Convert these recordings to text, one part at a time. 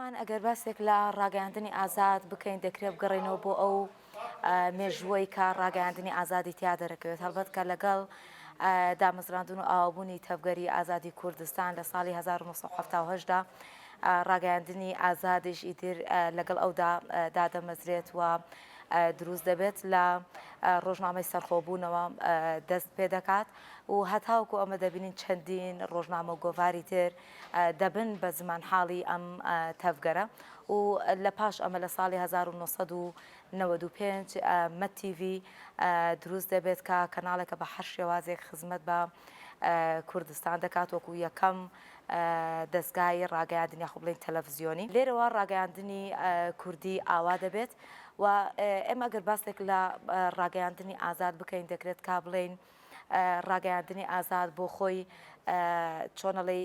بێگومان ئەگەر باسێک لە ڕاگەیاندنی ئازاد بکەین دەکرێت بگەڕێینەوە بۆ ئەو مێژووەی کە ڕاگەیاندنی ئازادی تیا دەرەکەوێت هەڵبەت کە لەگەڵ دامەزراندن و ئاوابوونی تەڤگەری ئازادی کوردستان لە ساڵی 1970 دا ڕاگەیاندنی ئازادیش ئیتر لەگەڵ ئەودا دادەمەزرێت و دروست دەبێت لە ڕۆژنامەی سەرخۆبوونەوە دەست پێ دەکات و هەتاوەکو ئەمە دەبینین چەندین ڕۆژنامە و گۆڤاری تر دەبن بە زمانحاڵی ئەم تەڤگەرە و لە پاش ئەمە لە ساڵی 1995 مەد تیڤی دروست دەبێت کە کەناڵێکە بە هەر شێوازێک خزمەت بە کوردستان دەکات وەکو یەکەم دەزگای ڕاگەیاندن یاخۆ بڵێین تەلەفزیۆنی لێرەوە ڕاگەیاندنی کوردی ئاوا دەبێت و ئێمە ئەگەر باسێک لە ڕاگەیاندنی ئازاد بکەین دەکرێت کا بڵێین ڕاگەیاندنی ئازاد بۆ خۆی چۆنەڵی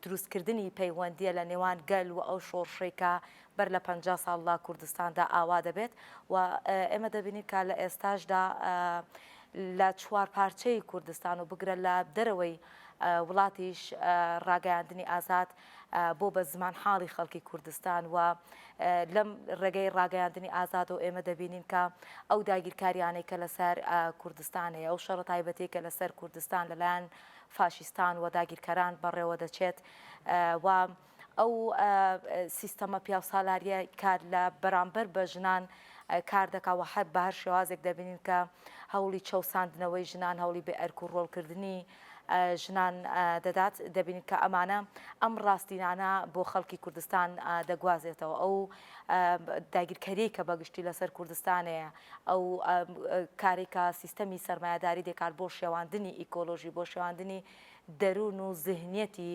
دروستکردنی پەیوەندیە لە نێوان گەل و ئەو شۆڕشەی کە بەر لە 50 ساڵ لە کوردستاندا ئاوا دەبێت و ئێمە دەبینین کە لە ئێستاشدا لە چوار پارچەی کوردستان و بگرە لە دەرەوەی وڵاتیش ڕاگەیاندنی ئازاد بۆ بە زمانحاڵی خەڵکی کوردستان و لەم ڕێگەی ڕاگەیاندنی ئازادەوە ئێمە دەبینین کە ئەو داگیرکاریانەی کە لەسەر کوردستان هەیە ئەو شەڕە تایبەتی کە لەسەر کوردستان لەلایەن فاشیستان و داگیرکەران بەڕێوە دەچێت و ئەو سیستەمە پیاوسالاریە کە لە بەرامبەر بە ژنان کار دەکا و هەر بە هەر شێوازێک دەبینین کە هەوڵی چەوساندنەوەی ژنان هەوڵی بێ ئەرک و ڕۆڵکردنی ژنان دەدات دەبینین کە ئەمانە ئەم ڕاستینانە بۆ خەڵکی کوردستان دەگوازێتەوە ئەو داگیرکەریی کە بەگشتی لەسەر کوردستانەیە ئەو کارێک کە سیستەمی سەرمایەداری دەکات بۆ شێواندنی ئیکۆلۆژی بۆ شێواندنی دەروون و زهنیەتی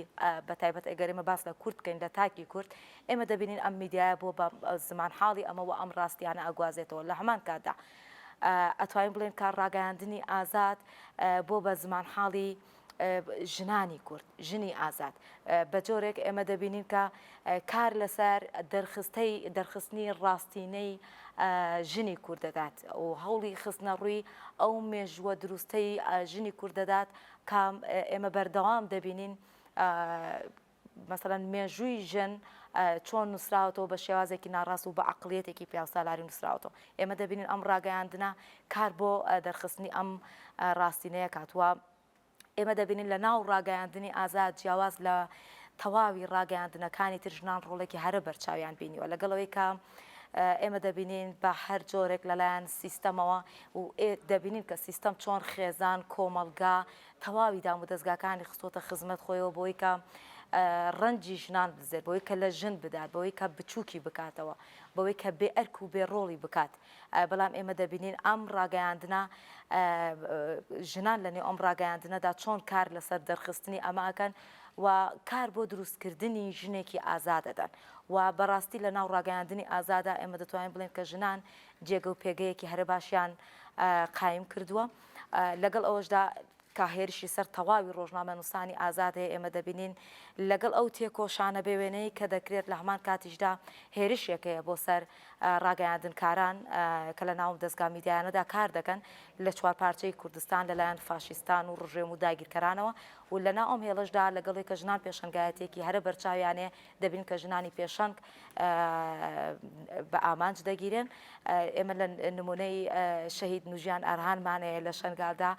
بە تایبەت ئەگەر ئێمە باس لە کورد بکەین لە تاکی کورد ئێمە دەبینین ئەم میدیایە بۆ بە زمان حاڵی ئەمە و ئەم ڕاستیانە ئەگوازێتەوە لە هەمان کاتدا ئەتوانین بڵێن کە ڕاگەیاندنی ئازاد بۆ بە زمان حاڵی ژنانی کورد ژنی ئازاد بە جۆرێک ئێمە دەبینین کە کار لەسەر دەرخستەی دەرخستنی ڕاستینەی ژنی کورد دەدات و هەوڵی خستنە ڕووی ئەو مێژووە دروستەی ژنی کورد دەدات کە ئێمە بەردەوام دەبینین مەسەلەن مێژووی ژن چۆن نووسراوەتەوە بە شێوازێکی ناڕاست و بە عقلیەتێکی پیاوسالاری نووسراوەتەوە ئێمە دەبینین ئەم ڕاگەیاندنە کار بۆ دەرخستنی ئەم ڕاستینەیە کاتوە ئێمە دەبینین لە ناو ڕاگەیاندنی ئازاد جیاواز لە تەواوی ڕاگەیاندنەکانی تر ژنان ڕۆڵێکی هەرە بەرچاویان بینیوە لەگەڵەوەی کە ئێمە دەبینین بە هەر جۆرێک لەلایەن سیستەمەوە و دەبینین کە سیستەم چۆن خێزان کۆمەڵگا تەواوی دامودەزگاکانی خستۆتە خزمەت خۆیەوە بۆی کە ڕەنجی ژنان بدزێت بۆی کە لە ژن بدات بەوەی کە بچووکی بکاتەوە بەوەی کە بێ ئەرک و بێ ڕۆڵی بکات بەڵام ئێمە دەبینین ئەم ڕاگەیاندنە ژنان لە نێو ئەم ڕاگەیاندنەدا چۆن کار لەسەر دەرخستنی ئەمە ئەکەن و کار بۆ دروستکردنی ژنێکی ئازاد دەدەن و بەڕاستی لە ناو ڕاگەیاندنی ئازادا ئێمە دەتوانین بڵێن کە ژنان جێگە و پێگەیەکی هەرە باشیان قایم کردووە لەگەڵ ئەوەشدا کە هێرشی سەر تەواوی ڕۆژنامەنووسانی ئازاد هەیە ئێمە دەبینین لەگەڵ ئەو تێکۆشانە بێوێنەی کە دەکرێت لە هەمان کاتیشدا هێرشێک هەیە بۆ سەر ڕاگەیاندنکاران کە لە ناو دەزگا میدیایانەدا کار دەکەن لە چوار پارچەی کوردستان لەلایەن فاشیستان و ڕژێم و داگیرکەرانەوە و لە ناو ئەم هێڵەشدا لەگەڵی کە ژنان پێشەنگایەتێکی هەرە بەرچاویانەیە دەبین کە ژنانی پێشەنگ بە ئامانج دەگیرێن ئێمە لە نمونەی شەهید نوژیان ئارهانمان هەیە لە شەنگالدا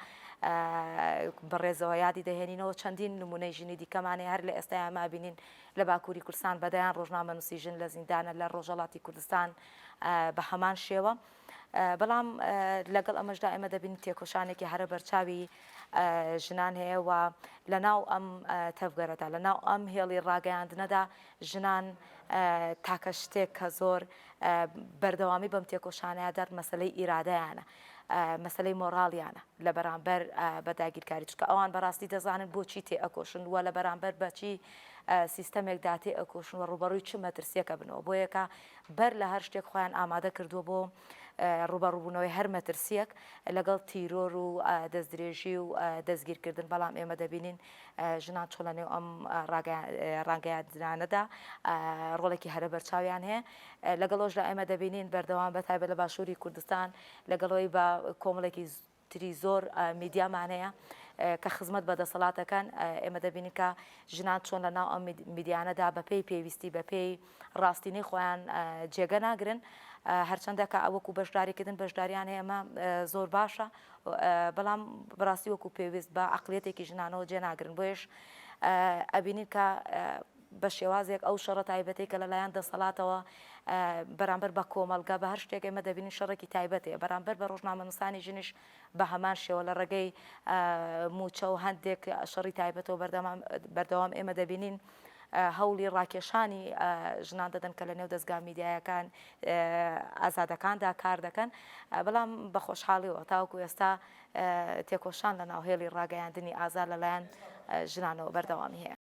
بەڕێزەوە یادی دەهێنینەوە چەندین نمونەی ژنی دیکەمان هەیە هەر لە ئێستایا مابینین لە باکووری کوردستان بەدەیان ڕۆژنامەنووسی ژن لە زیندانە لە ڕۆژهەڵاتی کوردستان بە هەمان شێوە. بەڵام لەگەڵ ئەمەشدا ئێمە دەبینین تێکۆشانێکی هەرە بەرچاوی ژنان هەیە و لە ناو ئەم تەڤگەرەدا لە ناو ئەم هێڵی ڕاگەیاندنەدا ژنان تاکە شتێک کە زۆر بەردەوامی بەم تێکۆشانەیە دەر مەسلەی ئیرادەیانە مەسلەی مۆراڵیانە لە بەرامبەر بە داگیرکاری چونکە ئەوان بەڕاستی دەزانن بۆچی تێ ئەکۆشن و لە بەرامبەر بەچی سیستەمێکدا تێ ئەکۆشن و ڕوبەڕووی چ مەترسیەکە بنەوە بۆیەکە بەر لە هەر شتێک خۆیان ئامادە کردووە بۆ ڕووبەڕووبوونەوەی هەر مەترسییەک لەگەڵ تیرۆر و دەستدرێژی و دەستگیرکردن، بەڵام ئێمە دەبینین ژنان چۆن لەنێو ئەم ڕاگەیاندنانەدا ڕۆڵێکی هەرە بەرچاویان هەیە. لەگەڵ ئەوەشدا ئێمە دەبینین بەردەوام بە تایبەت لە باشووری کوردستان لەگەڵ ئەوەی بە کۆمەڵێکی تری زۆر میدیامان هەیە. کە خزمەت بە دەسەڵات دەکەن، ئێمە دەبینین کە ژنان چۆن لە ناو ئەم میدیانەدا بەپێی پێویستی بەپێی ڕاستینەی خۆیان جێگە ناگرن. هەرچەندە کە وەکو بەشداریکردن بەشداریان هەیە ئەمە زۆر باشە، بەڵام بەڕاستی وەکو پێویست بە عەقڵیەتێکی ژنانەوە جێ ناگرن. بۆیەش ئەبینین کە بە شێوازێک ئەو شەڕە تایبەتەی کە لەلایەن دەسەڵاتەوە بەرامبەر بە کۆمەڵگە بە هەر شتێک ئێمە دەبینین شەڕێکی تایبەت هەیە بەرامبەر بە ڕۆژنامەنووسانی ژنیش بە هەمان شێوە لە ڕێگەی مووچە و هەندێک شەڕی تایبەتەوە بەردەوام ئێمە دەبینین هەوڵی ڕاکێشانی ژنان دەدەن کە لە نێو دەزگا میدیایەکان ئازادەکاندا کار دەکەن بەڵام بە خۆشحاڵیەوە تاوەکو ئێستا تێکۆشان لە ناو هێڵی ڕاگەیاندنی ئازاد لەلایەن ژنانەوە بەردەوامی هەیە.